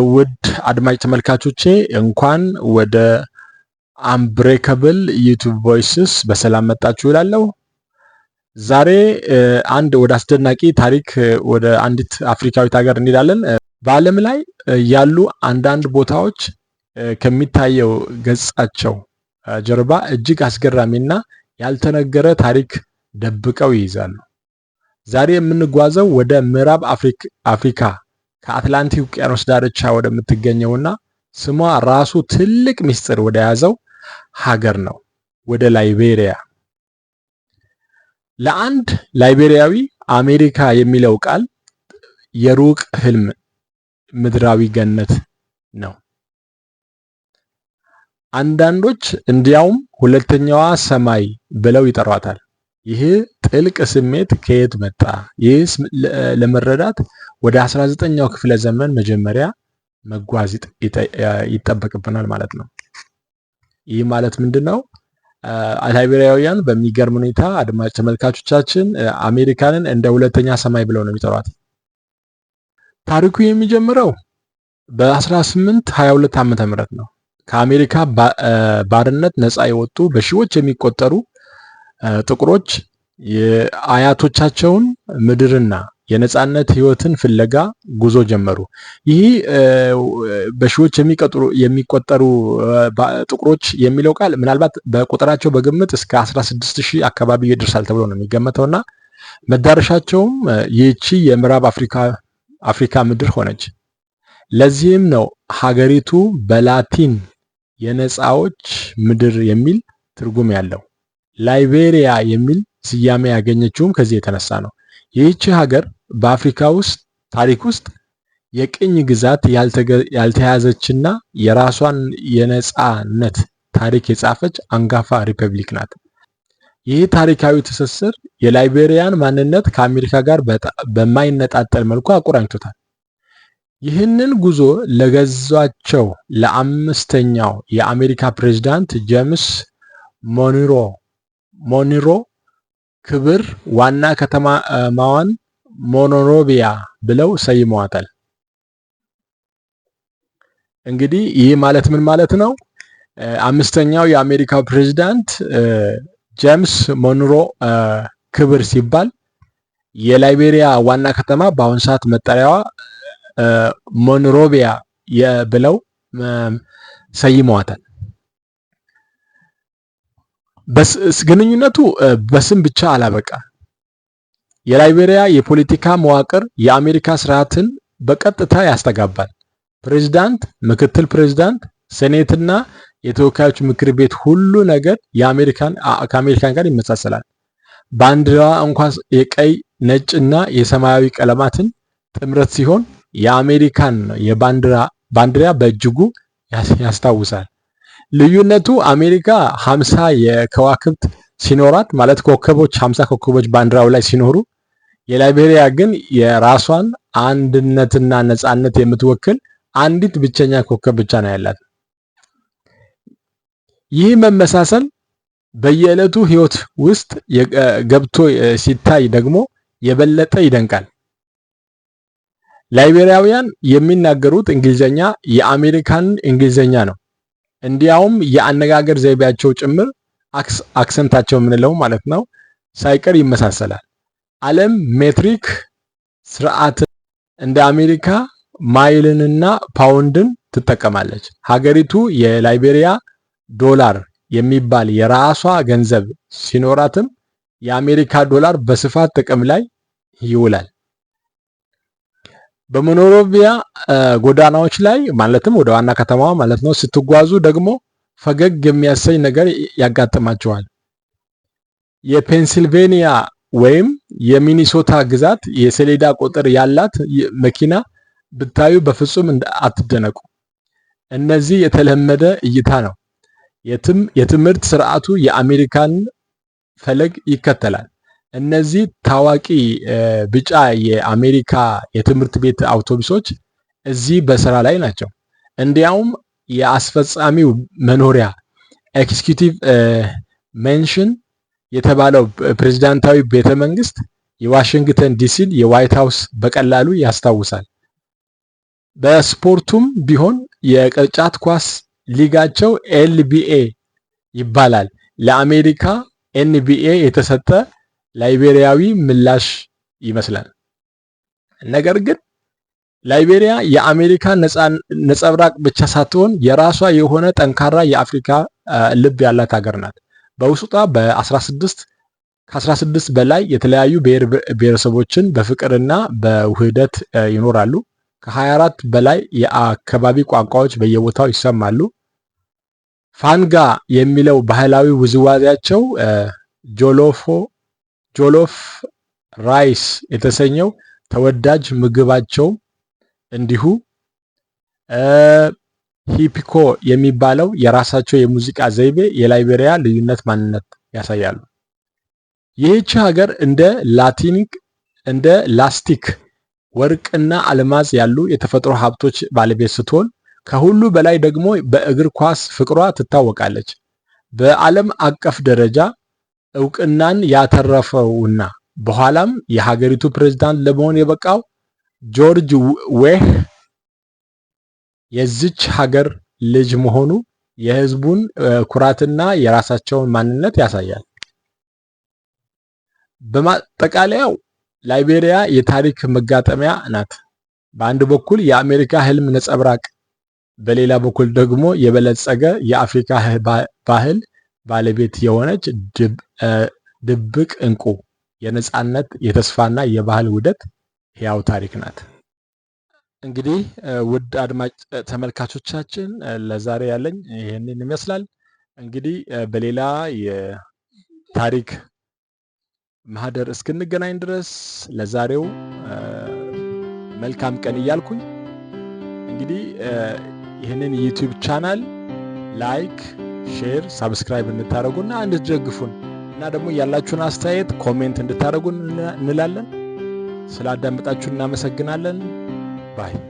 ውድ አድማጭ ተመልካቾቼ፣ እንኳን ወደ Unbreakable YouTube Voices በሰላም መጣችሁ እላለሁ። ዛሬ አንድ ወደ አስደናቂ ታሪክ ወደ አንዲት አፍሪካዊት ሀገር እንሄዳለን። በዓለም ላይ ያሉ አንዳንድ ቦታዎች ከሚታየው ገጻቸው ጀርባ እጅግ አስገራሚና ያልተነገረ ታሪክ ደብቀው ይይዛሉ። ዛሬ የምንጓዘው ወደ ምዕራብ አፍሪካ፣ ከአትላንቲክ ውቅያኖስ ዳርቻ ወደምትገኘውና ስሟ ራሱ ትልቅ ምስጢር ወደ ያዘው ሀገር ነው፣ ወደ ላይቤሪያ። ለአንድ ላይቤሪያዊ አሜሪካ የሚለው ቃል የሩቅ ህልም፣ ምድራዊ ገነት ነው። አንዳንዶች እንዲያውም ሁለተኛዋ ሰማይ ብለው ይጠሯታል። ይህ ጥልቅ ስሜት ከየት መጣ? ይህ ለመረዳት ወደ 19ኛው ክፍለ ዘመን መጀመሪያ መጓዝ ይጠበቅብናል ማለት ነው። ይህ ማለት ምንድን ነው? ላይቤሪያውያን በሚገርም ሁኔታ፣ አድማጭ ተመልካቾቻችን፣ አሜሪካንን እንደ ሁለተኛ ሰማይ ብለው ነው የሚጠሯት። ታሪኩ የሚጀምረው በ1822 ዓመተ ምህረት ነው። ከአሜሪካ ባርነት ነፃ የወጡ በሺዎች የሚቆጠሩ ጥቁሮች የአያቶቻቸውን ምድርና የነፃነት ህይወትን ፍለጋ ጉዞ ጀመሩ። ይህ በሺዎች የሚቆጠሩ ጥቁሮች የሚለው ቃል ምናልባት በቁጥራቸው በግምት እስከ 16 ሺህ አካባቢ ይደርሳል ተብሎ ነው የሚገመተው እና መዳረሻቸውም ይህቺ የምዕራብ አፍሪካ ምድር ሆነች። ለዚህም ነው ሀገሪቱ በላቲን የነፃዎች ምድር የሚል ትርጉም ያለው ላይቤሪያ የሚል ስያሜ ያገኘችውም ከዚህ የተነሳ ነው። ይህቺ ሀገር በአፍሪካ ውስጥ ታሪክ ውስጥ የቅኝ ግዛት ያልተያዘችና የራሷን የነፃነት ታሪክ የጻፈች አንጋፋ ሪፐብሊክ ናት። ይህ ታሪካዊ ትስስር የላይቤሪያን ማንነት ከአሜሪካ ጋር በማይነጣጠል መልኩ አቆራኝቶታል። ይህንን ጉዞ ለገዟቸው ለአምስተኛው የአሜሪካ ፕሬዝዳንት ጄምስ ሞንሮ ክብር ዋና ከተማዋን ሞኖሮቪያ ብለው ሰይመዋታል። እንግዲህ ይህ ማለት ምን ማለት ነው? አምስተኛው የአሜሪካው ፕሬዝዳንት ጄምስ ሞንሮ ክብር ሲባል የላይቤሪያ ዋና ከተማ በአሁኑ ሰዓት መጠሪያዋ ሞንሮቪያ ብለው ሰይመዋታል። ግንኙነቱ በስም ብቻ አላበቃም። የላይቤሪያ የፖለቲካ መዋቅር የአሜሪካ ስርዓትን በቀጥታ ያስተጋባል። ፕሬዝዳንት፣ ምክትል ፕሬዝዳንት፣ ሴኔትና የተወካዮች ምክር ቤት፣ ሁሉ ነገር ከአሜሪካን ጋር ይመሳሰላል። ባንዲራዋ እንኳን የቀይ፣ ነጭና የሰማያዊ ቀለማትን ጥምረት ሲሆን የአሜሪካን የባንዲራ ባንዲራ በእጅጉ ያስታውሳል። ልዩነቱ አሜሪካ 50 የከዋክብት ሲኖራት፣ ማለት ኮከቦች፣ 50 ኮከቦች ባንዲራው ላይ ሲኖሩ፣ የላይቤሪያ ግን የራሷን አንድነትና ነጻነት የምትወክል አንዲት ብቸኛ ኮከብ ብቻ ነው ያላት። ይህ መመሳሰል በየዕለቱ ህይወት ውስጥ ገብቶ ሲታይ ደግሞ የበለጠ ይደንቃል። ላይቤሪያውያን የሚናገሩት እንግሊዘኛ የአሜሪካን እንግሊዘኛ ነው። እንዲያውም የአነጋገር ዘይቤያቸው ጭምር፣ accent ኣቸው የምንለው ማለት ነው፣ ሳይቀር ይመሳሰላል። ዓለም ሜትሪክ ስርዓት እንደ አሜሪካ ማይልንና ፓውንድን ትጠቀማለች። ሀገሪቱ የላይቤሪያ ዶላር የሚባል የራሷ ገንዘብ ሲኖራትም የአሜሪካ ዶላር በስፋት ጥቅም ላይ ይውላል። በሞኖሮቪያ ጎዳናዎች ላይ፣ ማለትም ወደ ዋና ከተማዋ ማለት ነው፣ ስትጓዙ ደግሞ ፈገግ የሚያሰኝ ነገር ያጋጥማችኋል። የፔንሲልቬኒያ ወይም የሚኒሶታ ግዛት የሰሌዳ ቁጥር ያላት መኪና ብታዩ በፍጹም አትደነቁ። እነዚህ የተለመደ እይታ ነው። የትምህርት ስርዓቱ የአሜሪካን ፈለግ ይከተላል። እነዚህ ታዋቂ ቢጫ የአሜሪካ የትምህርት ቤት አውቶቡሶች እዚህ በስራ ላይ ናቸው። እንዲያውም የአስፈጻሚው መኖሪያ Executive Mansion የተባለው ፕሬዝዳንታዊ ቤተ መንግስት የዋሽንግተን ዲሲን የዋይት ሃውስ በቀላሉ ያስታውሳል። በስፖርቱም ቢሆን የቅርጫት ኳስ ሊጋቸው LBA ይባላል። ለአሜሪካ NBA የተሰጠ ላይቤሪያዊ ምላሽ ይመስላል። ነገር ግን ላይቤሪያ የአሜሪካ ነጸብራቅ ብቻ ሳትሆን የራሷ የሆነ ጠንካራ የአፍሪካ ልብ ያላት ሀገር ናት። በውስጧ በ16 ከ16 በላይ የተለያዩ ብሔር ብሔረሰቦችን በፍቅርና በውህደት ይኖራሉ። ከ24 በላይ የአካባቢ ቋንቋዎች በየቦታው ይሰማሉ። ፋንጋ የሚለው ባህላዊ ውዝዋዜያቸው፣ jollof rice የተሰኘው ተወዳጅ ምግባቸው እንዲሁ፣ ሂፕሆፕ የሚባለው የራሳቸው የሙዚቃ ዘይቤ የላይቤሪያ ልዩነት ማንነት ያሳያሉ። ይህች ሀገር እንደ ላስቲክ ወርቅና አልማዝ ያሉ የተፈጥሮ ሀብቶች ባለቤት ስትሆን ከሁሉ በላይ ደግሞ በእግር ኳስ ፍቅሯ ትታወቃለች። በዓለም አቀፍ ደረጃ እውቅናን ያተረፈውና በኋላም የሀገሪቱ ፕሬዝዳንት ለመሆን የበቃው ጆርጅ ዌህ የዚች ሀገር ልጅ መሆኑ የሕዝቡን ኩራትና የራሳቸውን ማንነት ያሳያል። በማጠቃለያው ላይቤሪያ የታሪክ መጋጠሚያ ናት። በአንድ በኩል የአሜሪካ ህልም ነጸብራቅ፣ በሌላ በኩል ደግሞ የበለጸገ የአፍሪካ ባህል ባለቤት የሆነች ድብቅ እንቁ፣ የነጻነት፣ የተስፋና የባህል ውህደት ሕያው ታሪክ ናት። እንግዲህ ውድ አድማጭ ተመልካቾቻችን፣ ለዛሬ ያለኝ ይህንን ይመስላል። እንግዲህ በሌላ የታሪክ ማህደር እስክንገናኝ ድረስ ለዛሬው መልካም ቀን እያልኩኝ፣ እንግዲህ ይህንን YouTube channel like፣ share፣ subscribe እንድታደርጉና እንድትደግፉን እና ደግሞ ያላችሁን አስተያየት comment እንድታደርጉን እንላለን። ስላዳመጣችሁ እናመሰግናለን። Bye.